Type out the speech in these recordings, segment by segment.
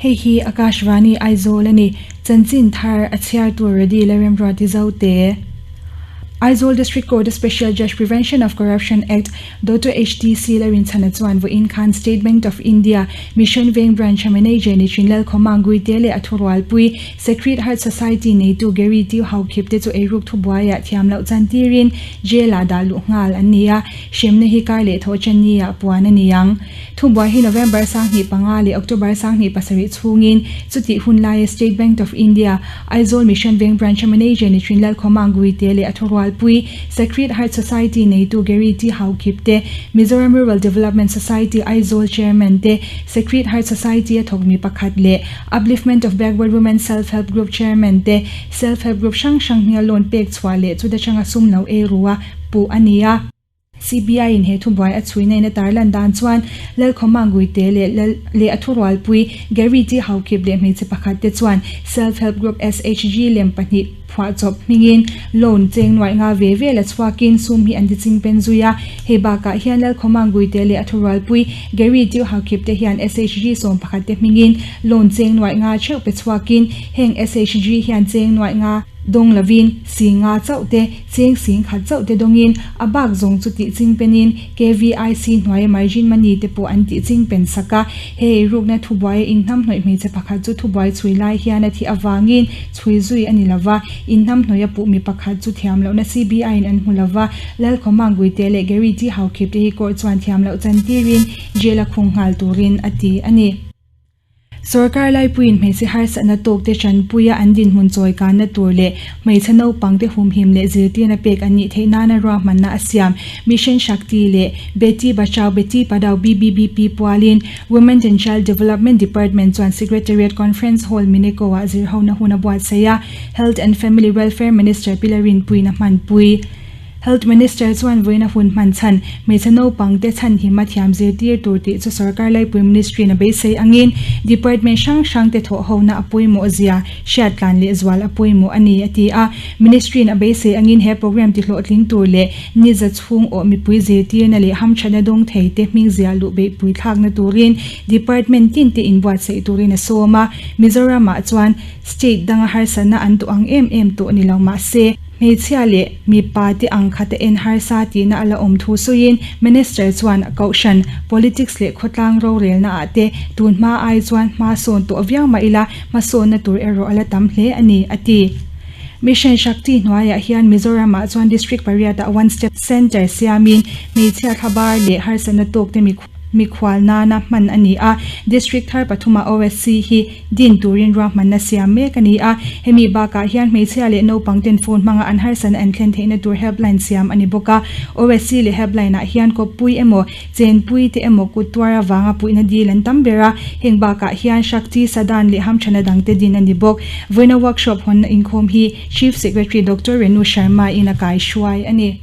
Hei hi Akashvani Aizawl a ni. Chanchin thar a chhiar tur ready la remruati zo te. Aizawl District Court a Special Judge Prevention of Corruption Act Doctor HTC la rinchhana chuan vawiin khan State Bank of India Mission Veng Branch a Manager ni thin Lalkhawma Guite leh a thurualpui Sacred Heart Society neitu Gary Tiu Haukhip te chu eiruk thubuaiah thiam loh chan tirin Jail ah dah luh nghal an ni a, hremna hi kar leh thawh chen ni ah puan a ni ang. Thubuai hi November 25 leh October 27 chhungin chutih hun laia State Bank of India, Aizawl Mission Veng Branch a Manager ni thin Lalkhawma Guite leh a thurualpui Sacred Heart Society neitu Gary T Haukhip te, Mizoram Rural Development Society Aizawl Chairman te, Sacred Heart Society a thawk mi pakhat leh Upliftment of Backward Women Self Help Group Chairman te Self Help Group hrang hrang hminga loan pek chhuah leh chuta changa sum lo ei ru a puh a ni a. CBI in he thubuai a chhuina in a tarlan dan chuan Lalkhawma Guite leh Lal leh a thurualpui Gary T Haukhip leh hmeichhe pakhat te chuan Self Help Group SHG lem pahnih phuahchawp hmingin loan cheng nuaih nga ve ve la chhuakin sum hi an ti chingpen zui a. Hei bakah hian Lalkhawma Guite leh a thurualpui Gary T Haukhip te hian SHG 11 te hmingin loan cheng nuaih nga theuh pe chhuakin heng SHG hian cheng nuaih nga dawng lovin si nga chauh te Cheng sing khat chauh te dawngin a bak zawng chu tih ching penin KVIC hnuaia margin money te pawh an tih ching pen sak a. He eirukna thubuaia inhnamhnawih hmeichhe pakhat chu thubuai chhui lai hian a thih avangin chhui zui a ni lova, inhnamhnawih a puh mi pakhat chu thiam lohna CBI in an hmu lova, Lalkhawma Guite leh Gary T Haukhip te hi court chuan thiam loh chan tirin jail a khung nghal turin a ti a ni. Sorkar laipuiin hmeichhe harsatna tawkte tanpuia an dinhmun chawi kanna tur leh hmeichhe naupangte humhim leh zirtirna pek an nih theih nana ruahmanna a siam Mission Shakti leh Beti Bachao Beti Padhao BBBP pualin Women and Child Development Department chuan Secretariat Conference Hall Mineko-ah zirhona hun a buatsaih a, Health and Family Welfare Minister Pi Larinpuiin a hmanpui. Health Minister chuan vawiina hun hman chhan, hmeichhe naupangte chhanhim a thiam zirtir tur tih chu sorkar laipui ministry-in a beisei angin department hrang hrangte thawhhona a pawimawh zia hriat tlan leh zual a pawimawh a ni, a ti a. Ministry-in a beisei angin he program tihlawhtling tur leh ni za chhung awh mipui zirtirna leh hamthatna dawng thei te hming zia luh beihpui thlakna turin department tinte inbuatsaih turin a sawm a. Mizoram-ah chuan state danga harsatna an duh ang em em tawh ni lo mah se, Hmeichhia leh mipa te ang khat a en harsa tihna a la awm thu sawiin Minister chuan Kohhran, Politics leh khawtlang rorelna ah te tun hma ai chuan hma sawn tawh viau mah ila hmasawnna tur erawh a la tam hle a ni, a ti. Mission Shakti hnuaiah hian Mizoram ah chuan District pariat ah One Step Centre siamin hmeichhia thlabar leh harsatna tawk te mi Mikhual nana hman a ni a, District thar pathuma OSC hi din turin ruahmanna siam mek a ni a, hemi bakah hian hmeichhia leh naupang ten phone hmanga an harsatna an thlen theihna tur helpline siam a ni bawk a. OSC leh helpline ah hian kawppui emaw, chenpui te emaw kut tuar avanga puihna dil an tam ber a, heng bakah hian Shakti Sadan leh hamthana dangte din a ni bawk. Vawiina workshop hawnna inkhawm hi Chief Secretary Doctor Renu Sharma in a kaihruai a ni.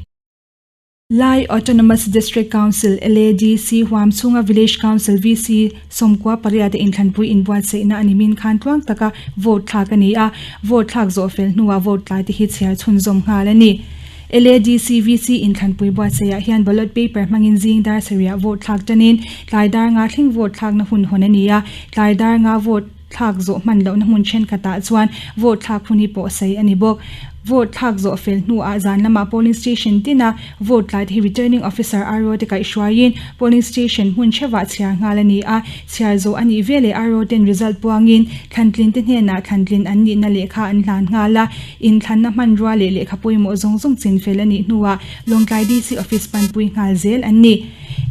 Lai Autonomous District Council, LADC, huam chhunga Village Council, VC, 18 a inthlanpui inbuatsaihna a ni min khan tluang taka vote thlak a ni a, vote thlak zawh fel hnuah vote tlai te hi chhiar chhunzawm nghal a ni. LADC, VC inthlanpui buatsaihah hian ballot paper hmangin zing dar sarihah vote thlak tanin tlai dar nga thleng vote thlakna hun hawn a ni a, tlai dar nga vote thlak zawh hman lohna hmun thenkhatah chuan vote thlak hun hi pawh sawi a ni bawk. Vote thlak zawh fel hnuah zan lamah polling station tina vote tlai te hi returning officer RO te kaihhruaiin polling station hmun theuhah chhiar nghal a ni a, chhiar zawh a nih veleh RO ten result puangin thlantlin te hnenah thlantlin an nihna lehkha an hlan nghal a, inthlanna hmanrua leh lehkha pawimawh zawng zawng chinfel a nih hnuah Lawngtlai DC office panpui nghal zel an ni.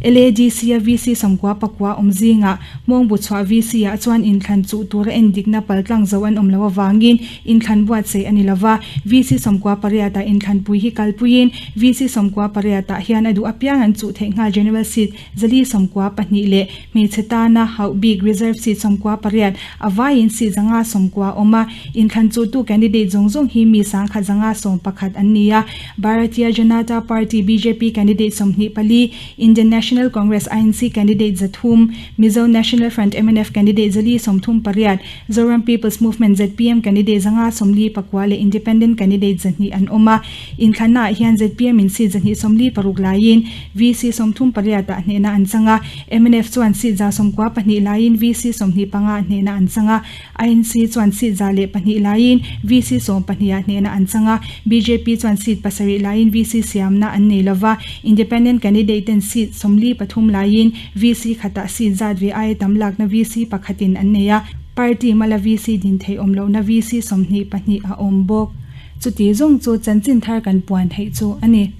LADC a VC 94 awm zingah Hmawngbu chhuah VC ah chuan inthlan chuh tura endikna paltlang zo an awm loh avangin inthlan buatsaih a ni lova. VC 98 ah inthlanpui hi kalpuiin VC 98 ah hian a duh apiang an chuh theih nghal General Seat 492 leh hmeichhe tana hauh bik Reserve Seat 98 a vaiin seat 190 a awm a. Inthlan chuhtu candidate zawng zawng hi mi 1111 an ni a. Bharatiya Janata Party, bjp, candidate 24, Indian National. National Congress, INC, candidate 300, Mizo National Front, mnf, candidate 438, Zoram People's Movement, zpm, candidate 549 leh Independent candidate 200 an awm a. Inthlannaah hian zpm in seat 246 laiin VC 38 ah hnehna an chang a, mnf chuan seat 192 laiin VC 25 ah hnehna an chang a, INC chuan seat 102 laiin VC 14 ah hnehna an chang a, bjp chuan seat 7 laiin VC siamna an nei lova, Independent candidate ten seat 43 laiin VC khatah seat zat ve aia tam lakna VC pakhatin an nei a, party mala VC din theih awm lohna VC 22 a awm bawk. Chuti zawng chu chanchin thar kan puan theih chu a ni.